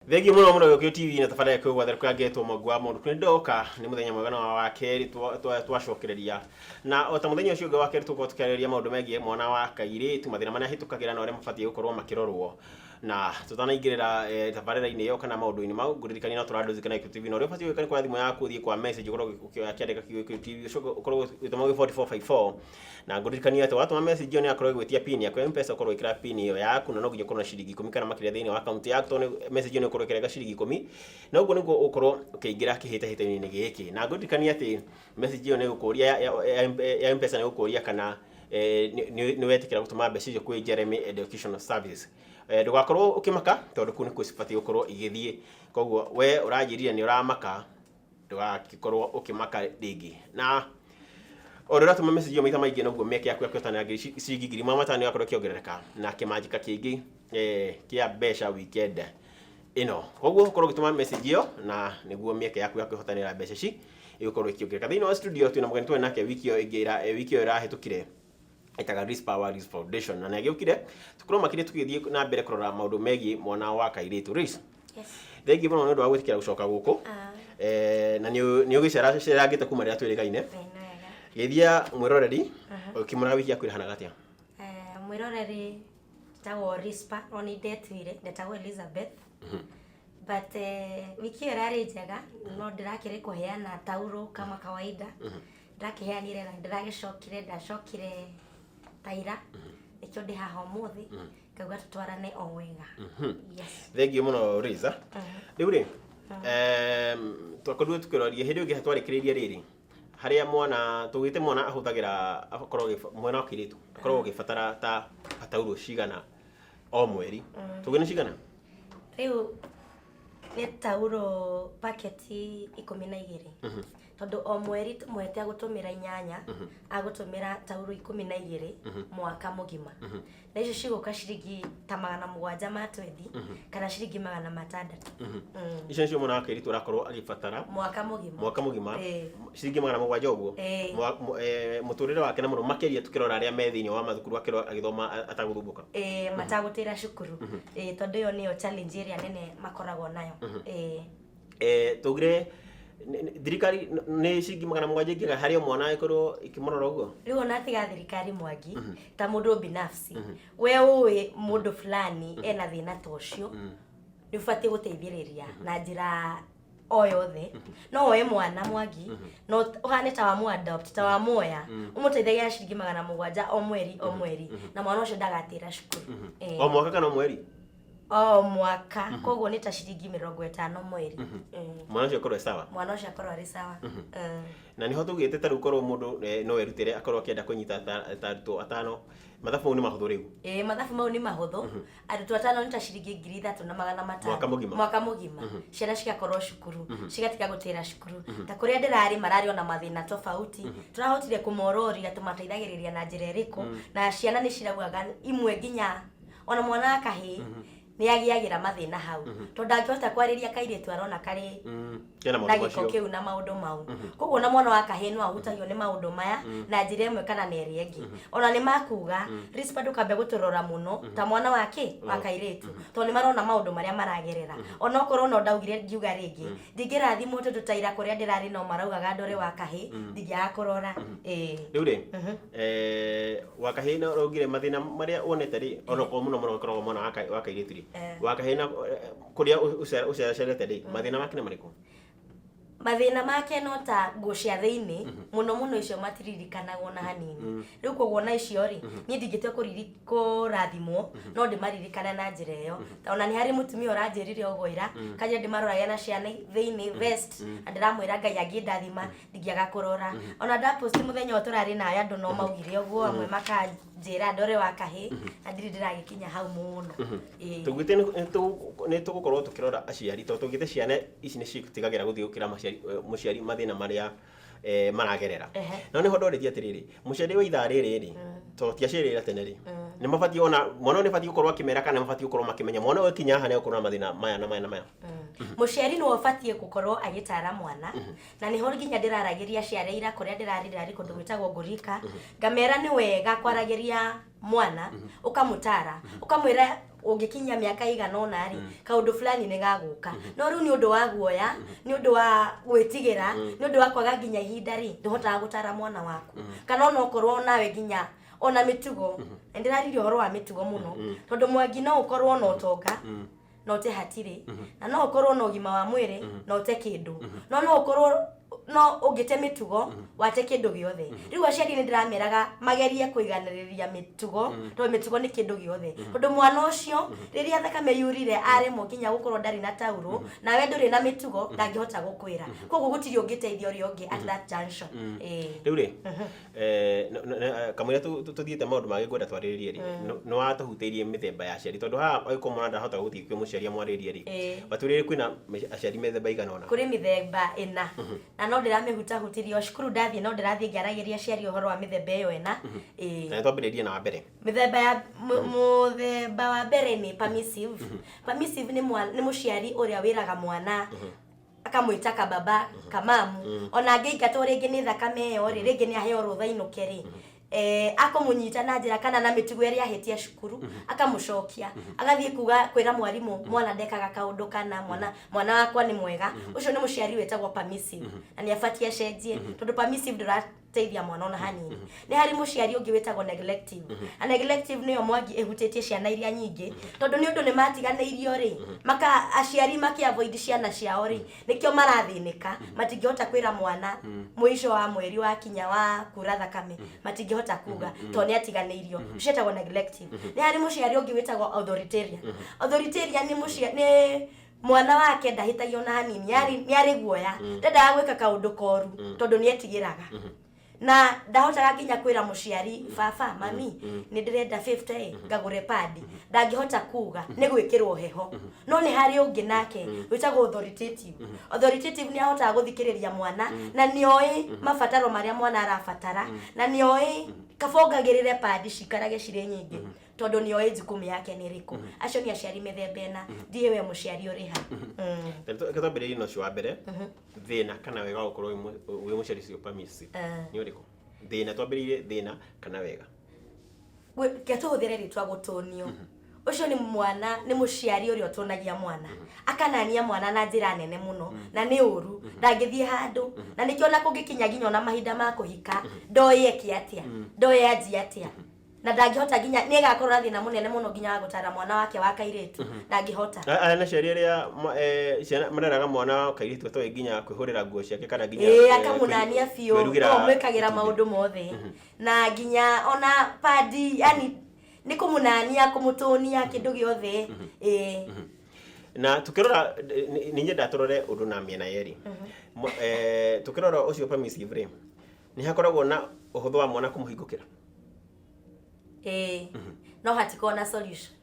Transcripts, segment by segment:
Thengiũ mũno mũno Gĩkũyũ TV na tabarĩra ya Kwĩgwatha rĩkũyangetwo Mwangi wa Mũndũ. Nĩ ndoka nĩ mũthenya mwega na wa kerĩ twacokereria. Na o ta mũthenya ũcio ũngĩ wa kerĩ tũgũkorwo tũkĩarĩrĩria maũndũ megiĩ mwana wa kairĩtu, mathĩna marĩa ahĩtũkagĩra na ũrĩa mabatiĩ gũkorwo makĩrorwo. Na tũtanaingĩrĩra tabarĩra-inĩ ĩyo kana maũndũ-inĩ mau, ngũririkanie no tũrandũthika na Gĩkũyũ TV na ũrĩa ũbatiĩ gwĩka nĩ kuoya thimũ yaku ũthiĩ kwa message ũkorwo ũkĩandĩka kiugo Gĩkũyũ TV ũcoke ũkorwo ũgĩtũma gwĩ 4454. Na ngũririkanie atĩ watũma message ĩyo nĩ yakorwo ĩgwĩtia pin yaku ya M-Pesa ũkorwo wĩkĩra pin ĩyo yaku na no nginya ũkorwo na ciringi ikũmi kana makĩria thĩinĩ wa account yaku tondũ message ĩyo nĩ ũkorwo ĩkĩrenga ciringi ikũmi na ũguo nĩguo ũgũkorwo ũkĩingĩra kĩhĩtahĩtano-inĩ gĩkĩ. Na ngũririkanie atĩ message ĩyo nĩ ĩgũkũria ya M-Pesa nĩ ĩgũkũria kana nĩ wetĩkĩra gũtũma mbeca icio kwĩ Jeremy Educational Service. Ndũgakorwo ũkĩmaka tondũ kũu nĩkuo cibatiĩ gũkorwo igĩthiĩ. Koguo we ũranjĩrire nĩ ũramaka ndũgagĩkorwo ũkĩmaka rĩngĩ. Na o ũrĩa ũratũma message ĩyo maita maingĩ noguo mĩeke yaku ya kũhotana ciringi 500,000 ĩgakorwo ĩkĩongerereka na kĩmanjĩka kĩngĩ kĩa mbeca weekend ĩno. Koguo ũkorwo ũgĩtũma message ĩyo na nĩguo mĩeke yaku ya kwĩhotanĩra mbeca ici ĩgũkorwo ĩkĩongerereka. Thĩinĩ wa studio twĩna mũgeni twarĩ nake wiki ĩyo ĩngĩ wiki ĩyo ĩrahĩtũkire ĩtaga Risper Worries Foundation na nĩ agĩũkire tũkorwo makĩria tũgĩthiĩ na mbere kũrora maũndũ megiĩ mwana wa kairĩtu. Riz, Yes. thengiũ mũno nĩ ũndũ wa gwĩtĩkĩra gũcoka gũkũ. Na nĩ ũgĩceracerangĩte kuma rĩrĩa twĩrĩgaine. Ĩĩ, nĩ wega. Geithia mwĩroreri ũkĩmwĩra wiki yaku ĩrahanaga atĩa. Mwĩroreri njĩtagwo Risper, no nĩ ndetuire, ndetagwo Elizabeth. But wiki ĩyo ĩrarĩ njega, no ndĩrakĩrĩ kũheana tauro kama kawaida. Ndakĩheanire na ndĩragĩcokire, ndacokire ta ira, nĩkĩo ndĩ haha ũmũthĩ, ngauga tũtwarane o wega. Yes. Thengiũ mũno Riza. Rĩu rĩ, twakorirwo tũkĩroria hĩndĩ ĩyo ĩngĩ twarĩkĩrĩirie rĩrĩ, harĩa mwana tugĩte mwana ahũthagĩra akorwo mwana wa kairĩtu akoragwo agĩbatara ta taurũ cigana o mweri. Tuge nĩ cigana? Rĩu nĩ tauro paketi 12. Tondũ o mweri tũmũhete agũtũmĩra inyanya, agũtũmĩra tauro 12 mwaka mũgima. Na icio cigũka ciringi ta 700 ma twendi kana ciringi 600. Icio nĩcio mwana wa kairĩtu arakorwo agĩbatara Mwaka mũgima. Mwaka mũgima ciringi 700 ũguo. Mũtũrĩre wake na mũno makĩria tũkĩrora arĩa me thĩinĩ wa mathukuru akĩrora agĩthoma atagũthumbũka. Ĩĩ, matagũtĩra cukuru. Ĩĩ, tondũ ĩyo nĩyo challenge ĩrĩa nene makoragwo nayo. Ĩĩ. Tugire thirikari nĩ ciringi 700 ĩngĩaga harĩ o mwana ĩkorwo ĩkĩmũrora ũguo. Rĩu ona tiga thirikari Mwangi, ta mũndũ binafsi, we ũĩ mũndũ fulani ena thĩna ta ũcio, nĩ ũbatiĩ gũteithĩrĩria na njĩra o yothe. No woe mwana Mwangi, no ũhane ta wa adopt, ta wa muoya, ũmũteithagia na ciringi 700 o mweri o mweri, na mwana ũcio ndagatĩra cukuru. O mwaka kana o mweri? O mwaka, koguo nĩ ta ciringi 50 mweri. Mwana ũcio akorwo e sawa. Mwana ũcio akorwo arĩ sawa. Na nĩho tugĩte ta rĩu korwo mũndũ no erutĩre akorwo akĩenda kũnyita ta arutwo atano, mathabu mau nĩ mahũthũ rĩu. Ĩĩ, mathabu mau nĩ mahũthũ. Arutwo atano nĩ ta ciringi 3,500. Mwaka mũgima. Mwaka mũgima. Ciana cigakorwo cukuru, cigatiga gũtĩra cukuru. Ta kũrĩa ndĩrarĩ mararĩ ona mathĩna tofauti. Tũrahotire kũmororia tũmateithagĩrĩria na njĩra ĩrĩkũ, na ciana nĩ ciraugaga imwe nginya ona mwana wa kahĩĩ nĩ agĩagĩra mathĩna hau, tondũ ndangĩhota kwarĩria kairĩtu arona karĩ Kena na maũndũ gĩko macio. kĩu na maũndũ mau. Koguo ona mwana wa kahĩĩ no ahutagio nĩ maũndũ maya na njĩra ĩmwe kana na ĩrĩa ĩngĩ. Ona nĩ makuga Rispa ndũkambe gũtũrora mũno ta mwana wa kĩ wa kairĩtu, tondũ nĩ marona maũndũ marĩa maragerera. Ona okorwo no ndaugire ngiuga rĩngĩ ndingĩrathimwo tondũ ta ira kũrĩa ndĩrarĩ no maraugaga ndore wa kahĩĩ, ndingĩaga kũrora. Ĩĩ. Rĩu rĩ, wa kahĩĩ na ũraugire mathĩna marĩa wonete rĩ, ona okorwo mũno mũno ũkoragwo mwana wa kairĩtu rĩ, wa kahĩĩ na kũrĩa ũceracerete rĩ, mathĩna make nĩ marĩkũ? Mathĩna make no ta nguo cia thĩinĩ mũno mũno, icio matiririkanagwo na hanini. Rĩu koguo na icio rĩ, niĩ ndingĩtua kũrathimwo no ndĩmaririkane na njĩra ĩyo. Ona nĩ harĩ mũtumia ũranjĩrire ũguo ira, kanjĩra ndĩmaroragia na ciana thĩinĩ vest, na ndĩramwĩra Ngai angĩndathima ndingĩaga kũrora. Ona ndapost mũthenya ũyũ tũrarĩ nawe andũ no maugire ũguo, amwe makanjĩra ndore wa kahĩĩ, na ndirĩ ndĩragĩkinya hau mũno. Ĩĩ. Tũgĩte nĩ tũgũkorwo tũkĩrora aciari tondũ tũgĩte ciana ici nĩ citigagĩra gũthiĩ gũkĩra mũciari mathĩna marĩa maragerera. No nĩho ndorĩtie atĩrĩrĩ, mũciari wa ithaa rĩrĩ rĩ, tondũ ti aciari arĩa tene rĩ, nĩ mabatiĩ ona mwana ũyũ nĩ abatiĩ gũkorwo akĩmera kana nĩ mabatiĩ gũkorwo makĩmenya mwana ũyũ akinya haha nĩ egũkorwo na mathĩna maya na maya na maya? Mũciari nĩwe ũbatiĩ gũkorwo agĩtara mwana, na nĩho nginya ndĩraragĩria aciari ira kũrĩa ndĩrarĩ, ndĩrarĩ kũndũ gwĩtagwo Ngũrika, ngamera nĩ wega kwaragĩria mwana, ũkamũtara, ũkamwĩra Ũngĩkinyia mĩaka ĩigana ũna rĩ, kaũndũ fulani nĩ gagũka. No rĩu nĩ ũndũ wa guoya, nĩ ũndũ wa gwĩtigĩra, nĩ ũndũ wa kwaga nginya ihinda rĩ, ndũhotaga gũtara mwana waku. Kana ona okorwo nawe nginya ona mĩtugo, na ndĩraririe ũhoro wa mĩtugo mũno, tondũ Mwangi, no ũkorwo na ũtonga na ũte hatirĩ, na no ũkorwo na ũgima wa mwĩrĩ na ũte kĩndũ, no ũkorwo no ũngĩte mĩtugo wate kĩndũ gĩothe. Rĩu aciari nĩ ndĩrameraga magerie kũiganĩrĩria mĩtugo, tondũ mĩtugo nĩ kĩndũ gĩothe, tondũ mwana ũcio rĩrĩa thakame yurire aremwo nginya gũkorwo ndarĩ na taurũ, nawe ndũrĩ na mĩtugo, ndangĩhota gũkwĩra. Koguo gũtirĩ ũngĩteithia ũrĩa ũngĩ at that junction. Ĩĩ. Rĩu rĩ, kamũira tũthiĩte maũndũ mangĩ, ngwenda twarĩrĩrie rĩ, nĩ watũhutĩirie mĩthemba ya aciari, tondũ haha angĩkorwo mwana ndahota gũthiĩ kwĩ mũciari amwarĩrie rĩ, watwĩrire kwĩna aciari mĩthemba igana ũna. Kũrĩ mĩthemba ĩna, na no ndĩramĩhutahutirie o cukuru ndathiĩ, no ndĩrathiĩ ngĩaragĩria aciari ũhoro wa mĩthemba ĩyo ĩna. Ĩĩ. Na nĩ twambĩrĩrie na wa mbere. Mĩthemba ya mũthemba wa mbere nĩ permissive. Permissive nĩ mũciari ũrĩa wĩraga mwana, akamwĩta kababa, kamamu, ona angĩingatwo rĩngĩ nĩ thakame ĩyo rĩ, rĩngĩ nĩ aheo rũtha inũke rĩ, akũmũnyita na njĩra kana na mĩtugo ĩrĩa ahĩtia cukuru, akamũcokia, agathiĩ kuga kwĩra mwarimũ mwana ndekaga kaũndũ kana mwana wakwa nĩ mwega. Ũcio nĩ mũciari wĩtagwo permissive, na nĩ abatiĩ acenjie, tondũ permissive ndũrateithia mwana ona hanini. Nĩ harĩ mũciari ũngĩ wĩtagwo neglective, na neglective nĩyo, Mwangi, ĩhutĩtie ciana iria nyingĩ, tondũ nĩ ũndũ nĩ matiganĩirio rĩ, maka aciari makĩ avoid ciana ciao rĩ, nĩkĩo marathĩnĩka. Matingĩhota kwĩra mwana mũico wa mweri wakinya wa kura thakame, matingĩhota kuga tondũ nĩ atiganĩirio. Ũcio etagwo neglective. Nĩ harĩ mũciari ũngĩ wĩtagwo authoritarian. Authoritarian nĩ mwana wake ndahĩtagio ona hanini, nĩ arĩ guoya, ndendaga gwĩka kaũndũ koru tondũ nĩ etigĩraga, na ndahotaga nginya kwĩra mũciari, "Baba, mami, nĩ ndĩrenda 50 ĩ ngagũre padi." Ndangĩhota kuga, nĩ gwĩkĩrwo heho. No nĩ harĩ ũngĩ nake wĩtagwo authoritative. Authoritative nĩ ahotaga gũthikĩrĩria mwana, na nĩ oĩ mabataro marĩa mwana arabatara, na nĩ oĩ kabongagĩrĩre padi cikarage cirĩ nyingĩ, tondũ nĩ oĩ jukumu yake nĩ ĩrĩkũ. Acio nĩ aciari mĩthemba ĩna. Ndiĩ we mũciari ũrĩ ha. Reke twambĩrĩrie na ũcio wa mbere, thĩna kana wega wa gũkorwo wĩ mũciari ũcio permissive. Nĩ ũrĩkũ thĩna? Twambĩrĩrie thĩna kana wega. Reke tũhũthĩre rĩtwa gũtũnio. Ũcio nĩ mwana, nĩ mũciari ũrĩa ũtũnagia mwana, akanania mwana na njĩra nene mũno, na nĩ ũru, ndangĩthiĩ handũ, na nĩkĩo ona kũngĩkinya nginya ona mahinda ma kũhika, ndoĩ eke atĩa, ndoĩ anjie atĩa, na ndangĩhota nginya nĩ agakorwo na thĩna mũnene mũno nginya wa gũtara mwana wake wa kairĩtu, ndangĩhota. Aya nĩ aciari arĩa ciana mareraga mwana wa kairĩtu atoĩ nginya kwĩhũrĩra nguo ciake kana nginya Akamũnania biũ. Kwĩrugĩra No mwĩkagĩra itumbĩ. Maũndũ mothe, na nginya ona padi, yani nĩ kũmũnania, kũmũtũnia kĩndũ gĩothe, ĩĩ. Na tukĩrora, nĩ nyenda tũrore ũndũ na mĩena yerĩ. Tukĩrora ũcio permissive rĩ, nĩ hakoragwo na ũhũthũ wa mwana kũmũhingũkĩra. Ĩĩ, no hatikorwo na solution.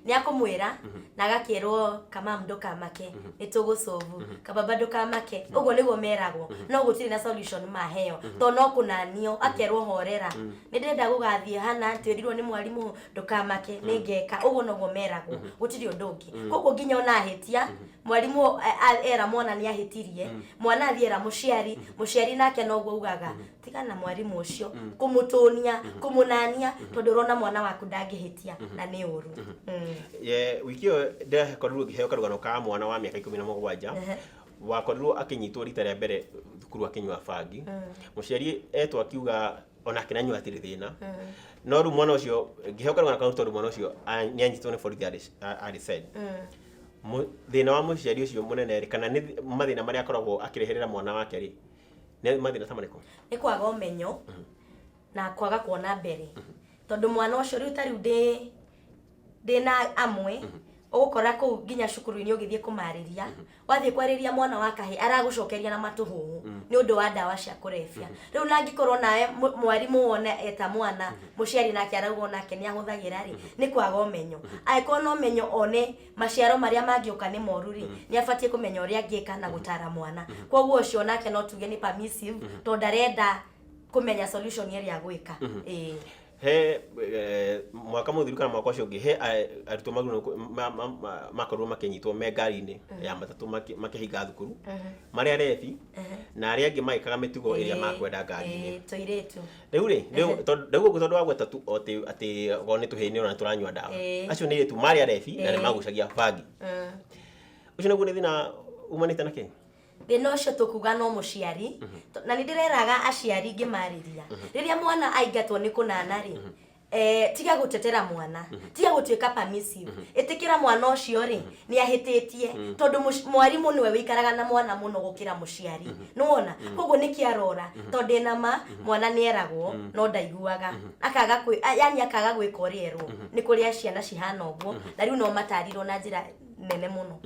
Nĩ akũmwĩra na agakĩrwo, "Kamam, ndũkamake, nĩ tũgũcovu. Kababa, ndũkamake." Ũguo nĩguo meragwo, no gũtirĩ na solution maheo, tondũ no kũnanio, akerwo, "Horera, nĩ ndĩrenda gũgathiĩ hana, twĩrirwo nĩ mwarimũ, ndũkamake, nĩ ngeka." Ũguo noguo meragwo, gũtirĩ ũndũ ũngĩ. Koguo nginya ona ahĩtia, mwarimũ era mwana nĩ ahĩtirie, mwana athiĩ era mũciari, mũciari nake noguo augaga, "Tigana na mwarimũ ũcio." Kũmũtũnia, kũmũnania, tondũ ũrona mwana waku ndangĩhĩtia, na nĩ ũru. Wiki ĩyo ndĩrakorirwo ngĩheo karũgano ka mwana wa mĩaka 17 wakorirwo akĩnyitwo rita rĩa mbere thukuru akĩnyua bangi. Mũciari etwo akiuga onake nanyua hatirĩ thĩna. No rĩu mwana ũcio, ngĩheo karũgano kau tondũ mwana ũcio nĩ anyitwo nĩ borithi arĩ said. Thĩna wa mũciari ũcio mũnene rĩ, kana nĩ mathĩna marĩa akoragwo akĩreherera mwana wake rĩ, nĩ mathĩna ta marĩkũ? Nĩ kwaga ũmenyo na kwaga kuona mbere, tondũ mwana ũcio rĩu, ta rĩu ndĩ na amwe ũgũkora kũu nginya cukuru-inĩ, ũgĩthiĩ kũmarĩria, wathiĩ kwarĩria mwana wa kahĩ, aragũcokeria na matũhũhũ nĩ ũndũ wa ndawa cia kũrebia. Rĩu na angĩkorwo nawe mwarimũ wone eta mwana, mũciari nake arauga onake nĩ ahũthagĩra rĩ, nĩ kwaga ũmenyo. Angĩkorwo na ũmenyo, one maciaro marĩa mangĩũka nĩ moru rĩ, nĩ abatiĩ kũmenya ũrĩa angĩka na gũtara mwana. Koguo ũcio nake no tuge nĩ permissive, tondũ ndarenda kũmenya solution ĩrĩa agwĩka. Ĩĩ. He mwaka mũthiru kana mwaka ũcio ũngĩ, he arutwo makorirwo makĩnyitwo me ngari-inĩ ya matatũ makĩhinga thukuru marĩ arebi, na arĩa angĩ magĩkaga mĩtugo ĩrĩa makwenda ngari-inĩ. Ĩĩ, tũirĩtu. Rĩu rĩ, rĩu tondũ rĩu ũguo, tondũ wagweta tu atĩ okorwo nĩ tũhĩĩ nĩ ũrona tũranyua ndawa, acio nĩ airĩtu marĩ arebi na nĩ magucagia bangi. Ũcio naguo nĩ thĩna umanĩte na kĩ? Thĩna ũcio tũkuga no mũciari. Na nĩ ndĩreraga aciari ngĩmarĩria, rĩrĩa mwana aingatwo nĩ kũnana rĩ, tiga gũtetera mwana, tiga gũtuĩka permissive. Ĩtĩkĩra mwana ũcio rĩ nĩ ahĩtĩtie, tondũ mwarimũ nĩwe wĩikaraga na mwana mũno gũkĩra mũciari, nĩwona? Koguo nĩkĩ arora? Tondũ ndĩna ma mwana nĩ eragwo no ndaiguaga, akaga kwĩ yani akaga gwĩka ũrĩa erwo. Nĩ kũrĩa ciana cihana ũguo, na rĩu no matarirwo na njĩra nene mũno.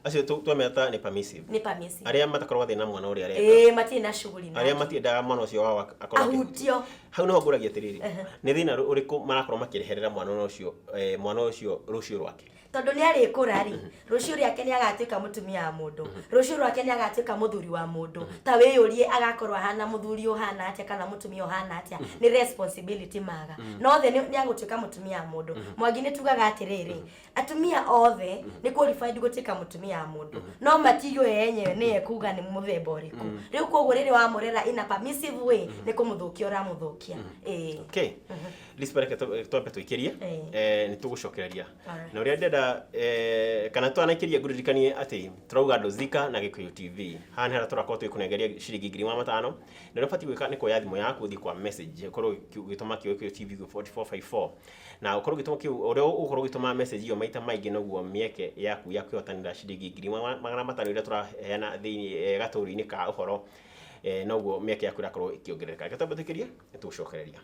Acio twameta nĩ permissive. Nĩ permissive. Arĩa matakoragwo thĩna mwana ũrĩa areka. Ĩĩ, matirĩ na shughuli arĩa nake. Matiendaga mwana ũcio wao akorwo ahutio. Hau niho ngũragia atĩrĩrĩ, nĩ thĩna ũrĩkũ marakorwo makĩreherera mwana ũcio, mwana ũcio rũciũ rwake? Tondũ nĩ arĩkũra rĩ, rũciũ rĩake nĩ agatuĩka mũtumia wa mũndũ, rũciũ rwake nĩ agatuĩka mũthuri wa mũndũ. Ta wĩyũrie, agakorwo ahana mũthuri ũhana atĩa kana mũtumia ũhana atĩa? Nĩ responsibility maga. No othe nĩ agũtuĩka mũtumia wa mũndũ. Mwangi, nĩ tugaga atĩrĩrĩ, atumia othe nĩ qualified gũtuĩka mũtumia wa mũndũ, no matiũĩ enyewe nĩye kuga nĩ mũthemba ũrĩkũ. Rĩu koguo rĩrĩa wamũrera in a permissive way, nĩ kũmũthũkia ũramũthũkia, ĩĩ. Okay, Lispa, reke twambe tũikĩrie. Nĩ tũgũcokereria. Na ũrĩa ndĩrenda, kana twanaikĩria, ngũririkanie atĩ tũrauga andũ Zika na Gĩkũyũ TV. Haha nĩ harĩa tũrakorwo tũgĩkũnengeria ciringi 500,000, na ũrĩa ũbatiĩ gwĩka nĩ kuoya thimũ yaku, ũthiĩ kwa message, ũkorwo ũgĩtũma kĩo Gĩkũyũ TV 4454, na ũkorwo ũgĩtũma kĩu. Ũrĩa ũgũkorwo ũgĩtũma message ĩyo maita maingĩ, noguo mĩeke yaku ya kwĩhotanĩra ciringi 1500 iria tũraheana thĩinĩ gatũri-inĩ ka ũhoro, noguo mĩeke yaku ĩrakorwo ĩkĩongerereka. Reke twambe tũikĩrie, nĩ tũgũcokereria.